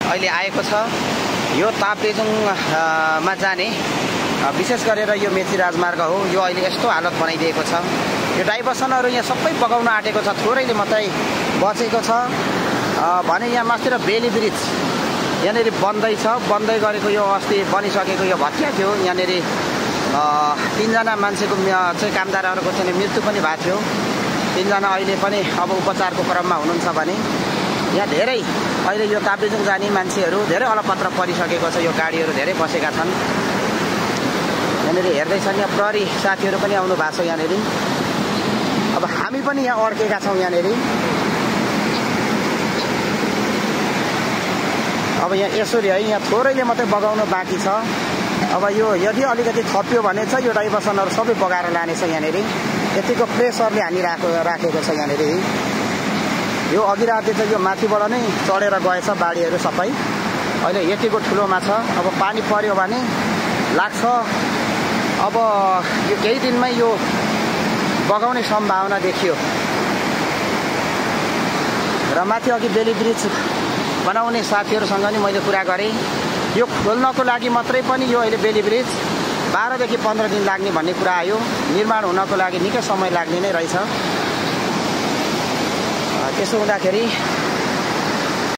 अहिले आएको छ। यो ताप्लेजुङमा जाने विशेष गरेर यो मेची राजमार्ग हो। यो अहिले यस्तो हालत बनाइदिएको छ। यो डाइभर्सनहरू यहाँ सबै बगाउन आँटेको छ, थोरैले मात्रै बचेको छ भने यहाँ मास्तिर बेली ब्रिज यहाँनिर बन्दै छ। बन्दै गरेको यो अस्ति बनिसकेको यो भत्किया थियो। यहाँनिर 3 जना मान्छेको चाहिँ कामदारहरूको चाहिँ मृत्यु पनि भएको थियो। 3 जना अहिले पनि अब उपचारको क्रममा हुनुहुन्छ भने यहाँ धेरै अहिले यो ताप्लेजुङ जाने मान्छेहरू धेरै अलपत्र परिसकेको छ। यो गाडीहरू धेरै बसेका छन्। यहाँनिर हेर्दैछन्, यहाँ प्रहरी साथीहरू पनि आउनु भएको छ। यहाँनिर अब हामी पनि यहाँ अड्केका छौँ। यहाँनिर अब यहाँ यसरी है, यहाँ थोरैले मात्रै बगाउनु बाँकी छ। अब यो यदि अलिकति थप्यो भने चाहिँ यो डाइभर्सनहरू सबै बगाएर लानेछ। यहाँनिर यतिको प्रेसरले राखेको छ। यहाँनिर यो अघि राति चाहिँ यो माथिबाट नै चढेर गएछ बाढीहरू सबै। अहिले यतिको ठुलोमा छ। अब पानी पर्यो भने लाग्छ। अब यो केही दिनमै यो बगाउने सम्भावना देखियो। र माथि अघि बेली ब्रिज बनाउने साथीहरूसँग नि मैले कुरा गरेँ। यो खोल्नको लागि मात्रै पनि यो अहिले बेली ब्रिज 12 देखि 15 दिन लाग्ने भन्ने कुरा आयो। निर्माण हुनको लागि निकै समय लाग्ने नै रहेछ। त्यसो हुँदाखेरि